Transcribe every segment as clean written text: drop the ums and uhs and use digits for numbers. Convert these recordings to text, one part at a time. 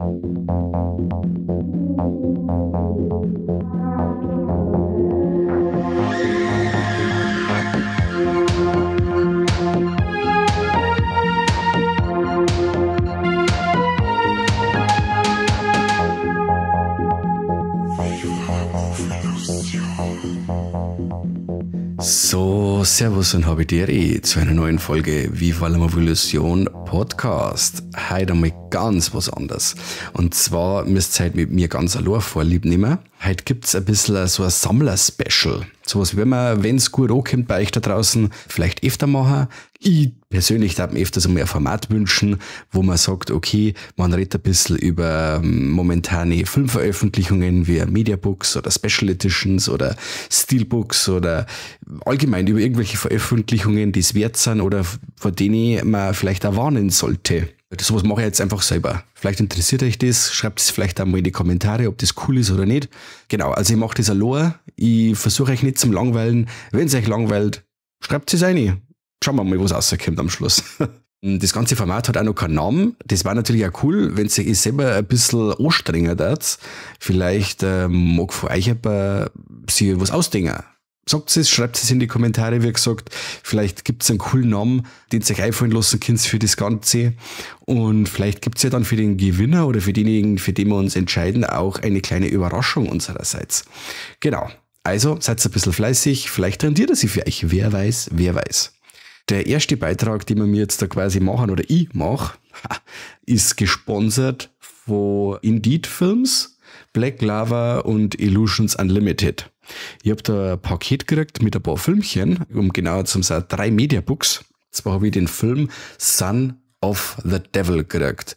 So, Servus und habe die Ehre zu einer neuen Folge Viva la Evolution Podcast. Heute einmal ganz was anderes. Und zwar müsst ihr heute mit mir ganz allein vorlieb nehmen. Heute gibt's ein bisschen so ein Sammler-Special. Sowas, wenn man, wenn's gut ankommt bei euch da draußen, vielleicht öfter machen. Ich persönlich darf mir öfters einmal ein Format wünschen, wo man sagt, okay, man redet ein bisschen über momentane Filmveröffentlichungen wie Mediabooks oder Special Editions oder Steelbooks oder allgemein über irgendwelche Veröffentlichungen, die es wert sind oder vor denen man vielleicht auch warnen sollte. Sowas mache ich jetzt einfach selber. Vielleicht interessiert euch das, schreibt es vielleicht auch mal in die Kommentare, ob das cool ist oder nicht. Genau, also ich mache das allein. Ich versuche euch nicht zum Langweilen. Wenn es euch langweilt, schreibt es rein. Schauen wir mal, was rauskommt am Schluss. Das ganze Format hat auch noch keinen Namen. Das war natürlich auch cool, wenn ihr euch selber ein bisschen anstrengen darf. Vielleicht mag von euch jemand sich was ausdenken. Sagt es, schreibt es in die Kommentare, wie gesagt. Vielleicht gibt's einen coolen Namen, den ihr euch einfallen lassen könnt für das Ganze. Und vielleicht gibt's ja dann für den Gewinner oder für denjenigen, für den wir uns entscheiden, auch eine kleine Überraschung unsererseits. Genau. Also seid ein bisschen fleißig, vielleicht rendiert es sich für euch. Wer weiß, wer weiß. Der erste Beitrag, den wir mir jetzt da quasi machen, oder ich mache, ist gesponsert von Indeed Films, Black Lava und Illusions Unlimited. Ich hab da ein Paket gekriegt mit ein paar Filmchen, um genauer zu sein, 3 Mediabooks. Zwar hab ich den Film Son of the Devil gekriegt,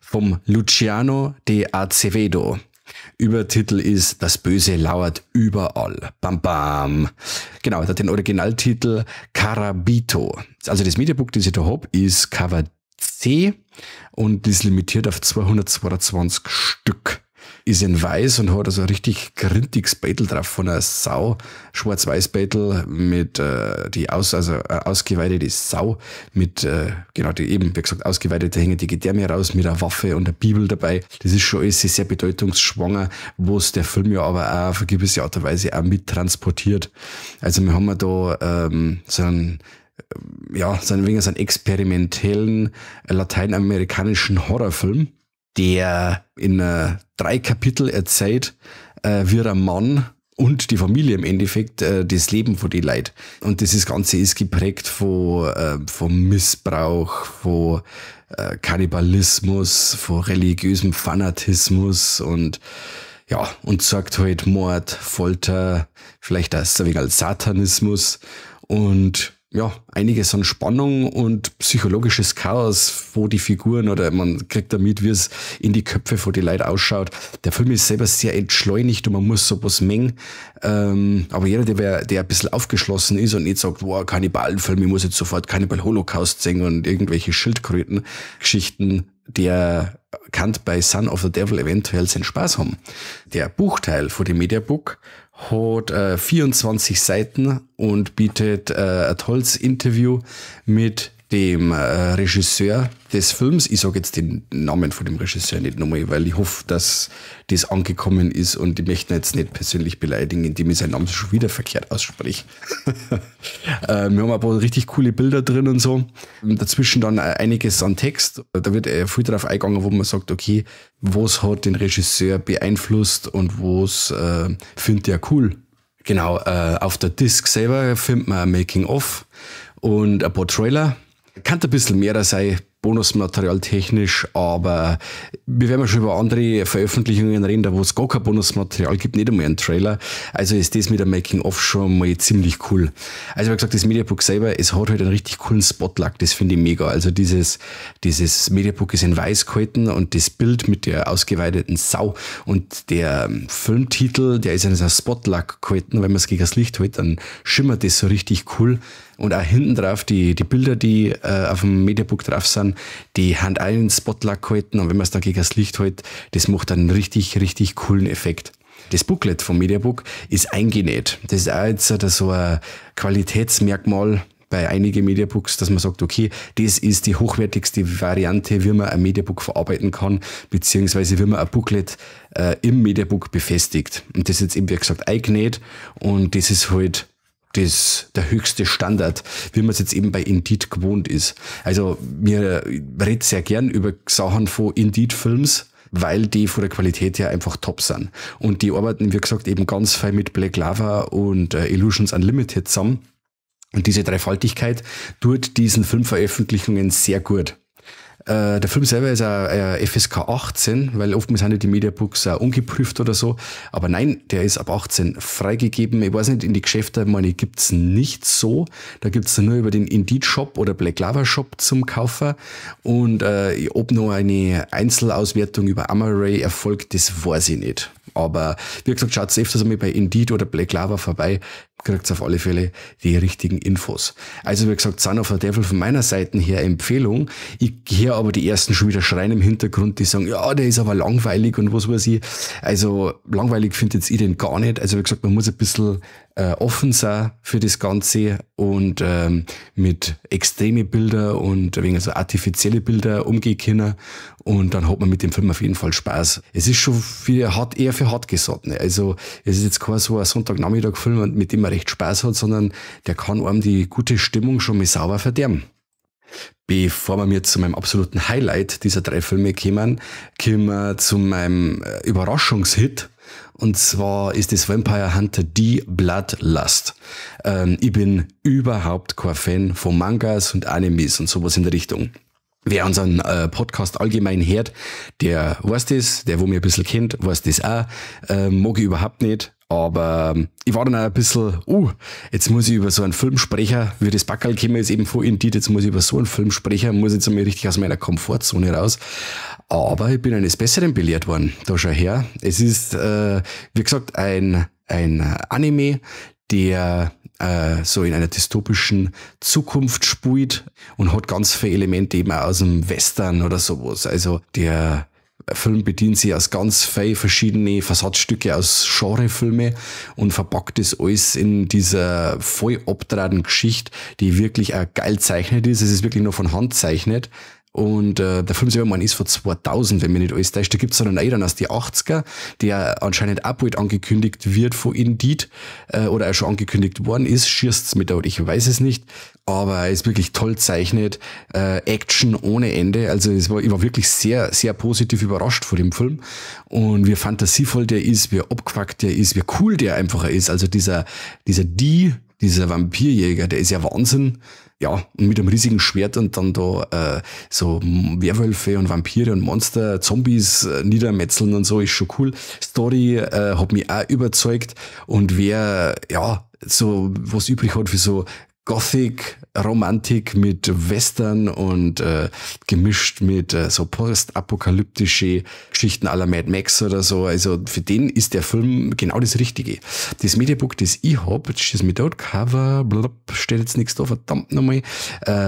vom Luciano de Azevedo. Übertitel ist Das Böse lauert überall. Bam, bam. Genau, hat den Originaltitel Carabito. Also das Mediabook, das ich da hab, ist Cover C und ist limitiert auf 222 Stück. Ist in weiß und hat also ein richtig grintiges Beitel drauf von einer Sau, schwarz-weiß Beitel mit die aus, also ausgeweidete Sau mit, genau, die eben, wie gesagt, ausgeweidete, hängen die Gedärme raus mit einer Waffe und einer Bibel dabei. Das ist schon alles sehr bedeutungsschwanger, wo's der Film ja aber auch auf eine gewisse Art und Weise auch mittransportiert. Also wir haben ja da so einen, ja, so ein wenig so einen experimentellen lateinamerikanischen Horrorfilm, der in 3 Kapitel erzählt, wie ein Mann und die Familie im Endeffekt das Leben von den Leuten. Und das Ganze ist geprägt von Missbrauch, von Kannibalismus, von religiösem Fanatismus und ja, und zeigt halt Mord, Folter, vielleicht auch so ein wenig als Satanismus und ja, einiges an Spannung und psychologisches Chaos, wo die Figuren oder man kriegt damit, wie es in die Köpfe von den Leuten ausschaut. Der Film ist selber sehr entschleunigt und man muss sowas mengen. Aber jeder, der ein bisschen aufgeschlossen ist und nicht sagt, wow, Kannibalenfilm, ich muss jetzt sofort Cannibal Holocaust sehen und irgendwelche Schildkröten-Geschichten, der kann bei Son of the Devil eventuell seinen Spaß haben. Der Buchteil von dem Mediabook hat 24 Seiten und bietet ein tolles Interview mit dem Regisseur des Films. Ich sag jetzt den Namen von dem Regisseur nicht nochmal, weil ich hoffe, dass das angekommen ist und ich möchte ihn jetzt nicht persönlich beleidigen, indem ich seinen Namen schon wieder verkehrt ausspreche. Wir haben ein paar richtig coole Bilder drin und so. Und dazwischen dann einiges an Text. Da wird viel drauf eingegangen, wo man sagt, okay, was hat den Regisseur beeinflusst und was findet er cool. Genau, auf der Disc selber findet man ein Making-of und ein paar Trailer. Kann ein bisschen mehr sein, Bonusmaterial technisch, aber wir werden schon über andere Veröffentlichungen reden, da wo es gar kein Bonusmaterial gibt, nicht einmal einen Trailer. Also ist das mit dem Making-of schon mal ziemlich cool. Also wie gesagt, das Mediabook selber, es hat halt einen richtig coolen Spotlack, das finde ich mega. Also dieses Mediabook ist in weiß gehalten und das Bild mit der ausgeweideten Sau und der Filmtitel, der ist in so einem Spotlack gehalten, wenn man es gegen das Licht hält, dann schimmert das so richtig cool. Und auch hinten drauf, die Bilder, die auf dem Mediabook drauf sind, die haben auch einen Spotlack gehalten und wenn man es dann gegen das Licht hält, das macht einen richtig, richtig coolen Effekt. Das Booklet vom Mediabook ist eingenäht. Das ist auch jetzt so ein Qualitätsmerkmal, bei einigen Mediabooks, dass man sagt, okay, das ist die hochwertigste Variante, wie man ein Mediabook verarbeiten kann, beziehungsweise wie man ein Booklet im Mediabook befestigt. Und das ist jetzt eben, wie gesagt, eingenäht und das ist halt der höchste Standard, wie man es jetzt eben bei Indeed gewohnt ist. Also mir redet sehr gern über Sachen von Indeed Films, weil die von der Qualität her einfach top sind. Und die arbeiten, wie gesagt, eben ganz fein mit Black Lava und Illusions Unlimited zusammen. Und diese Dreifaltigkeit tut diesen Filmveröffentlichungen sehr gut. Der Film selber ist ein FSK 18, weil oftmals sind ja die Mediabooks auch ungeprüft oder so. Aber nein, der ist ab 18 freigegeben. Ich weiß nicht, in die Geschäfte, meine ich, gibt's nicht so. Da gibt's nur über den Indeed Shop oder Black Lava Shop zum Kaufen. Und ob noch eine Einzelauswertung über Amaray erfolgt, das weiß ich nicht. Aber wie gesagt, schaut öfters einmal bei Indeed oder Black Lava vorbei, kriegt auf alle Fälle die richtigen Infos. Also wie gesagt, Son of the Devil von meiner Seite her Empfehlung. Ich höre aber die ersten schon wieder schreien im Hintergrund, die sagen, ja, der ist aber langweilig und was weiß ich. Also langweilig findet jetzt ich den gar nicht. Also wie gesagt, man muss ein bisschen offen sein für das Ganze und mit extreme Bilder und ein wenig so artifizielle Bilder umgehen können. Und dann hat man mit dem Film auf jeden Fall Spaß. Es ist schon für hart, eher für Hartgesottene. Also es ist jetzt kein so ein Sonntagnachmittag-Film, mit dem man recht Spaß hat, sondern der kann einem die gute Stimmung schon mal sauber verderben. Bevor wir mir zu meinem absoluten Highlight dieser drei Filme kommen, kommen wir zu meinem Überraschungshit. Und zwar ist es Vampire Hunter D Bloodlust. Ich bin überhaupt kein Fan von Mangas und Animes und sowas in der Richtung. Wer unseren Podcast allgemein hört, der weiß das, der wo mir ein bisschen kennt, weiß das auch. Mag ich überhaupt nicht. Aber ich war dann auch ein bisschen, jetzt muss ich über so einen Film sprechen, wie das Backerl gekommen ist eben von Indeed, jetzt muss ich über so einen Film sprechen, muss jetzt einmal richtig aus meiner Komfortzone raus. Aber ich bin eines Besseren belehrt worden. Da schau her. Es ist, wie gesagt, ein Anime, der so in einer dystopischen Zukunft spielt und hat ganz viele Elemente eben auch aus dem Western oder sowas. Also der Film bedient sich aus ganz vielen verschiedene Versatzstücke aus Genrefilme und verpackt das alles in dieser voll abgedrahten Geschichte, die wirklich auch geil zeichnet ist. Es ist wirklich nur von Hand zeichnet. Und der Film selber, man, ist von 2000, wenn mich nicht alles täuscht. Da gibt's einen einen aus die 80er, der anscheinend auch bald angekündigt wird von Indeed oder auch schon angekündigt worden ist. Schießt's mit, oder ich weiß es nicht. Aber er ist wirklich toll zeichnet, Action ohne Ende. Also ich war wirklich sehr, sehr positiv überrascht vor dem Film. Und wie fantasievoll der ist, wie abgefuckt der ist, wie cool der einfach ist. Also dieser Vampirjäger, der ist ja Wahnsinn. Ja, und mit einem riesigen Schwert und dann da so Werwölfe und Vampire und Monster, Zombies niedermetzeln und so, ist schon cool. Story hat mich auch überzeugt. Und wer, ja, so was übrig hat für so Gothic-Romantik mit Western und gemischt mit so postapokalyptische Geschichten à la Mad Max oder so. Also für den ist der Film genau das Richtige. Das Mediabook, das ich hab, jetzt ist mit dort Cover, blub, steht jetzt nichts da, verdammt nochmal.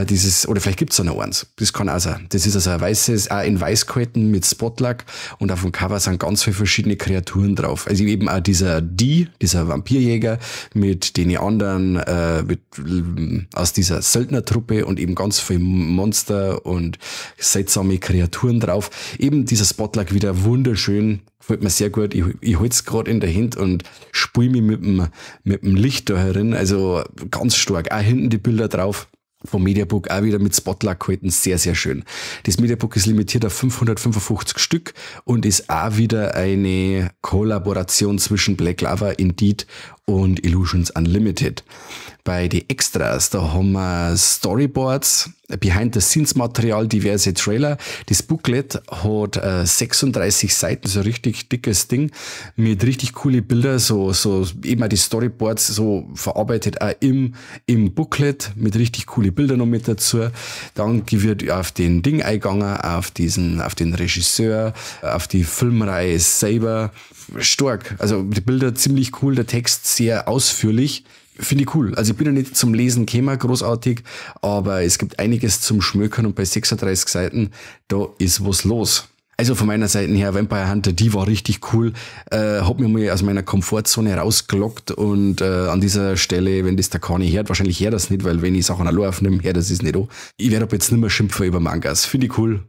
Dieses, oder vielleicht gibt's da noch eins. Das kann auch sein. Das ist also ein weißes, auch in weiß gehalten mit Spotluck und auf dem Cover sind ganz viele verschiedene Kreaturen drauf. Also eben auch dieser Vampirjäger mit den anderen, aus dieser Söldnertruppe und eben ganz viel Monster und seltsame Kreaturen drauf. Eben dieser Spotluck wieder wunderschön, gefällt mir sehr gut. Ich halte es gerade in der Hand und spule mich mit dem Licht da herin. Also ganz stark. Auch hinten die Bilder drauf. Vom Mediabook auch wieder mit Spotluck gehalten, sehr, sehr schön. Das Mediabook ist limitiert auf 555 Stück und ist auch wieder eine Kollaboration zwischen Black Lava, Indeed und Illusions Unlimited. Bei den Extras, da haben wir Storyboards, Behind-the-Scenes-Material, diverse Trailer. Das Booklet hat 36 Seiten, so ein richtig dickes Ding, mit richtig coole Bilder, so eben auch die Storyboards so verarbeitet auch im Booklet, mit richtig coole Bilder noch mit dazu. Dann wird auf den Ding eingegangen, auf den Regisseur, auf die Filmreihe selber. Stark. Also die Bilder ziemlich cool, der Text sehr ausführlich. Finde ich cool. Also ich bin ja nicht zum Lesen gekommen, großartig, aber es gibt einiges zum Schmökern und bei 36 Seiten, da ist was los. Also von meiner Seite her, Vampire Hunter D war richtig cool, hat mich mal aus meiner Komfortzone rausgelockt und an dieser Stelle, wenn das der Kani hört, wahrscheinlich hört das nicht, weil wenn ich Sachen allein aufnehme, hört das es nicht an. Ich werde aber jetzt nicht mehr schimpfen über Mangas. Finde ich cool.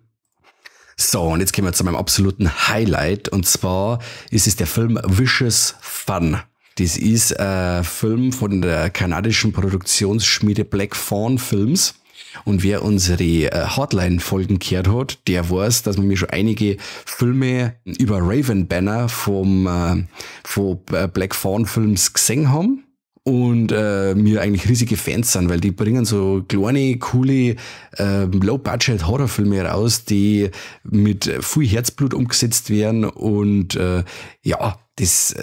So, und jetzt kommen wir zu meinem absoluten Highlight und zwar ist es der Film Vicious Fun. Das ist ein Film von der kanadischen Produktionsschmiede Black Fawn Films. Und wer unsere Hardline-Folgen gehört hat, der weiß, dass wir mir schon einige Filme über Raven Banner von Black Fawn Films gesehen haben und wir eigentlich riesige Fans sind, weil die bringen so kleine, coole Low-Budget-Horrorfilme raus, die mit viel Herzblut umgesetzt werden und ja, das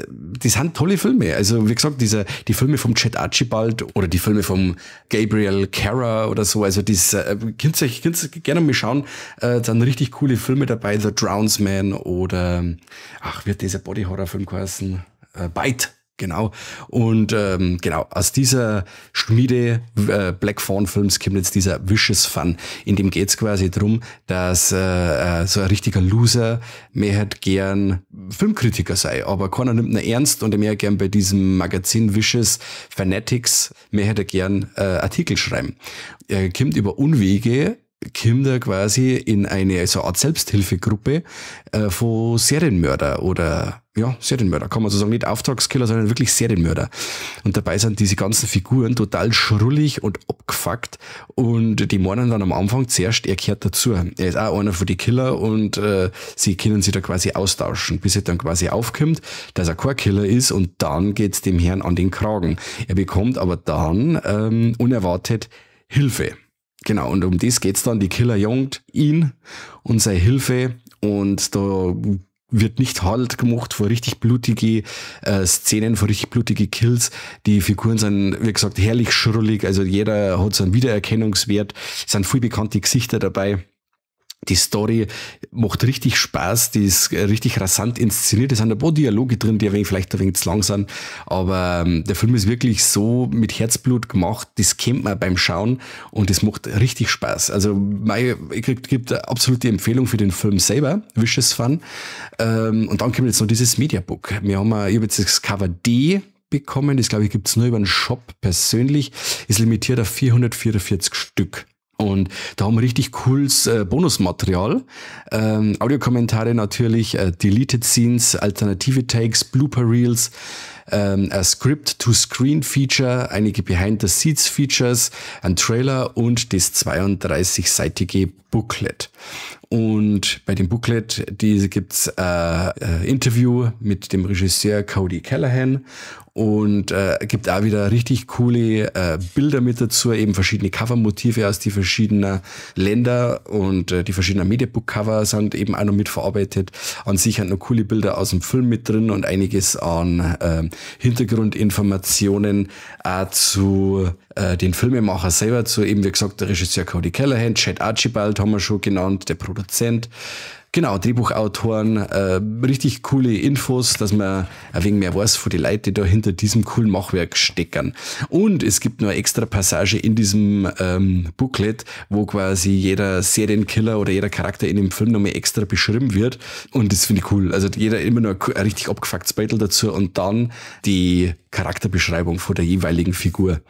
sind tolle Filme. Also wie gesagt, die Filme vom Chad Archibald oder die Filme vom Gabriel Kara oder so, also das könnt ihr gerne mal schauen. Dann richtig coole Filme dabei, The Drownsman oder, ach, wird dieser Body-Horror-Film geheißen? Bite. Genau. Und genau, aus dieser Schmiede Black Fawn Films kommt jetzt dieser Vicious Fun. In dem geht's quasi drum, dass so ein richtiger Loser mehr hat gern Filmkritiker sei, aber keiner nimmt ihn ernst und er mehr gern bei diesem Magazin Vicious Fanatics mehr hätte gern Artikel schreiben. Er kommt über Unwege, kommt er quasi in eine so Art Selbsthilfegruppe von Serienmörder oder ja, Serienmörder, kann man so sagen, nicht Auftragskiller, sondern wirklich Serienmörder. Und dabei sind diese ganzen Figuren total schrullig und abgefuckt und die meinen dann am Anfang zuerst, er gehört dazu. Er ist auch einer von die Killer und sie können sich da quasi austauschen, bis er dann quasi aufkommt, dass er kein Killer ist und dann geht's dem Herrn an den Kragen. Er bekommt aber dann unerwartet Hilfe. Genau, und um das geht's dann. Die Killer jagt ihn und seine Hilfe und da wird nicht halt gemacht vor richtig blutige Szenen, vor richtig blutige Kills. Die Figuren sind, wie gesagt, herrlich schrullig, also jeder hat so einen Wiedererkennungswert, es sind viel bekannte Gesichter dabei. Die Story macht richtig Spaß, die ist richtig rasant inszeniert. Es sind ein paar Dialoge drin, die ein wenig, vielleicht ein wenig zu lang sind, aber der Film ist wirklich so mit Herzblut gemacht, das kennt man beim Schauen und das macht richtig Spaß. Also ich gibt eine absolute Empfehlung für den Film selber, Vicious Fun. Und dann kommt jetzt noch dieses Mediabook. Ich habe jetzt das Cover D bekommen, das glaube ich gibt's nur über den Shop persönlich, ist limitiert auf 444 Stück. Und da haben wir richtig cooles Bonusmaterial. Audiokommentare natürlich, Deleted Scenes, alternative Takes, Blooper Reels, ein Script-to-Screen-Feature, einige Behind-the-Scenes-Features, ein Trailer und das 32-seitige Booklet. Und bei dem Booklet, diese gibt's Interview mit dem Regisseur Cody Calahan und gibt auch wieder richtig coole Bilder mit dazu, eben verschiedene Covermotive aus die verschiedenen Länder und die verschiedenen Mediabook-Cover sind eben auch noch mitverarbeitet. An sich sind noch coole Bilder aus dem Film mit drin und einiges an Hintergrundinformationen auch zu den Filmemacher selber, zu eben, wie gesagt, der Regisseur Cody Calahan, Chad Archibald haben wir schon genannt, der Produzent. Genau, Drehbuchautoren, richtig coole Infos, dass man ein wenig mehr weiß von den Leuten, die da hinter diesem coolen Machwerk stecken. Und es gibt noch eine extra Passage in diesem Booklet, wo quasi jeder Serienkiller oder jeder Charakter in dem Film nochmal extra beschrieben wird. Und das finde ich cool. Also jeder immer noch ein richtig abgefucktes Bild dazu und dann die Charakterbeschreibung von der jeweiligen Figur.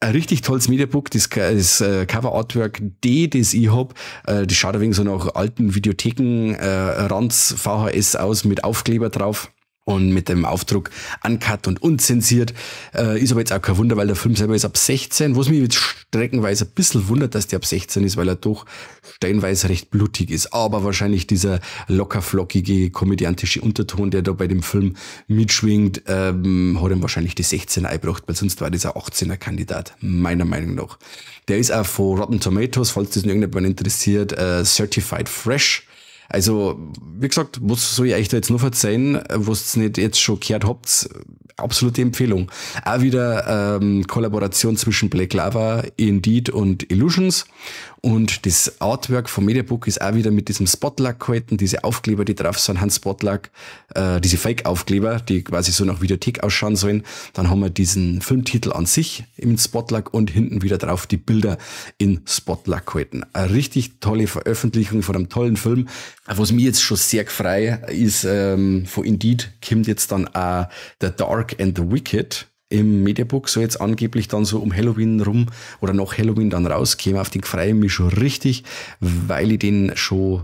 Ein richtig tolles Mediabook, das Cover Artwork D, das ich hab, das schaut ein wenig so nach alten Videotheken Ranz VHS aus mit Aufkleber drauf und mit dem Aufdruck uncut und unzensiert. Ist aber jetzt auch kein Wunder, weil der Film selber ist ab 16, was mich jetzt streckenweise ein bisschen wundert, dass der ab 16 ist, weil er doch stellenweise recht blutig ist. Aber wahrscheinlich dieser lockerflockige, komödiantische Unterton, der da bei dem Film mitschwingt, hat ihm wahrscheinlich die 16 eingebracht, weil sonst war dieser 18er Kandidat, meiner Meinung nach. Der ist auch von Rotten Tomatoes, falls das irgendjemand interessiert, Certified Fresh. Also, wie gesagt, was soll ich euch da jetzt noch verzeihen, was ihr nicht jetzt schon gehört habt? Absolute Empfehlung. Auch wieder Kollaboration zwischen Black Lava, Indeed und Illusions. Und das Artwork vom Mediabook ist auch wieder mit diesem Spotlack gehalten. Diese Aufkleber, die drauf sind, haben Spotlack, diese Fake-Aufkleber, die quasi so nach Videothek ausschauen sollen. Dann haben wir diesen Filmtitel an sich im Spotlack und hinten wieder drauf die Bilder in Spotlack gehalten. Eine richtig tolle Veröffentlichung von einem tollen Film. Was mich jetzt schon sehr gefreut ist, von Indeed kommt jetzt dann auch The Dark and the Wicked im Mediabook, soll jetzt angeblich dann so um Halloween rum oder nach Halloween dann rauskommen. Auf den freue ich mich schon richtig, weil ich den schon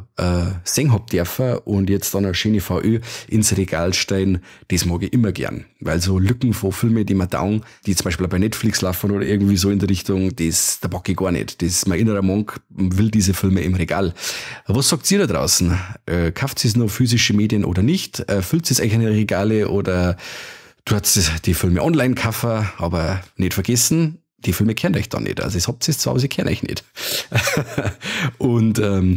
sehen hab dürfen und jetzt dann eine schöne VÖ ins Regal stellen, das mag ich immer gern. Weil so Lücken von Filmen, die mir taugen, die zum Beispiel auch bei Netflix laufen oder irgendwie so in der Richtung, das, da pack ich gar nicht. Das ist mein innerer Monk, will diese Filme im Regal. Was sagt ihr da draußen? Kauft ihr noch physische Medien oder nicht? Füllt ihr euch in die Regale oder du hast die Filme online kaufen, aber nicht vergessen, die Filme kennt euch dann nicht. Also es habt ihr zwar, aber sie kennen euch nicht. Und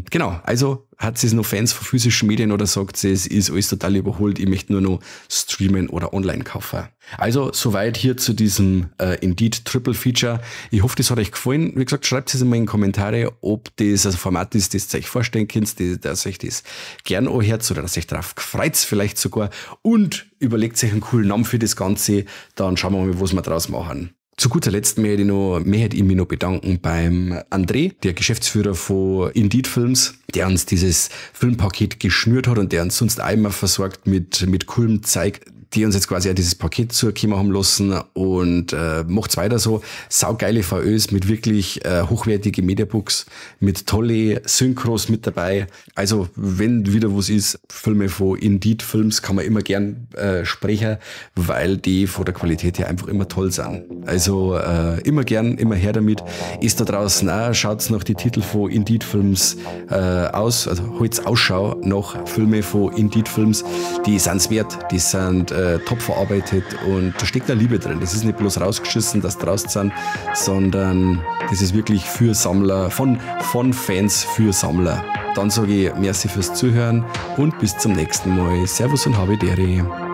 genau, also hat sie noch Fans von physischen Medien oder sagt sie, es ist alles total überholt, ich möchte nur noch streamen oder online kaufen. Also soweit hier zu diesem Indeed Triple Feature. Ich hoffe, das hat euch gefallen. Wie gesagt, schreibt es mal in die Kommentare, ob das ein Format ist, das ihr euch vorstellen könnt, dass euch das gern anhört oder dass ihr euch darauf gefreut vielleicht sogar, und überlegt sich einen coolen Namen für das Ganze. Dann schauen wir mal, was wir draus machen. Zu guter Letzt möchte ich mich noch bedanken beim André, der Geschäftsführer von Indeed Films, der uns dieses Filmpaket geschnürt hat und der uns sonst auch immer versorgt mit coolem Zeug, die uns jetzt quasi auch dieses Paket zukommen haben lassen, und macht's weiter so. Saugeile VÖs mit wirklich hochwertige Mediabooks, mit tolle Synchros mit dabei. Also wenn wieder was ist, Filme von Indeed Films kann man immer gern sprechen, weil die von der Qualität her einfach immer toll sind. Also immer gern, immer her damit. Ist da draußen auch, schaut's nach die Titel von Indeed Films aus, also holt's Ausschau nach Filme von Indeed Films, die sind's wert, die sind top verarbeitet und da steckt da Liebe drin. Das ist nicht bloß rausgeschissen, dass draußen sind, sondern das ist wirklich für Sammler, von Fans für Sammler. Dann sage ich merci fürs Zuhören und bis zum nächsten Mal. Servus und habe Ehre.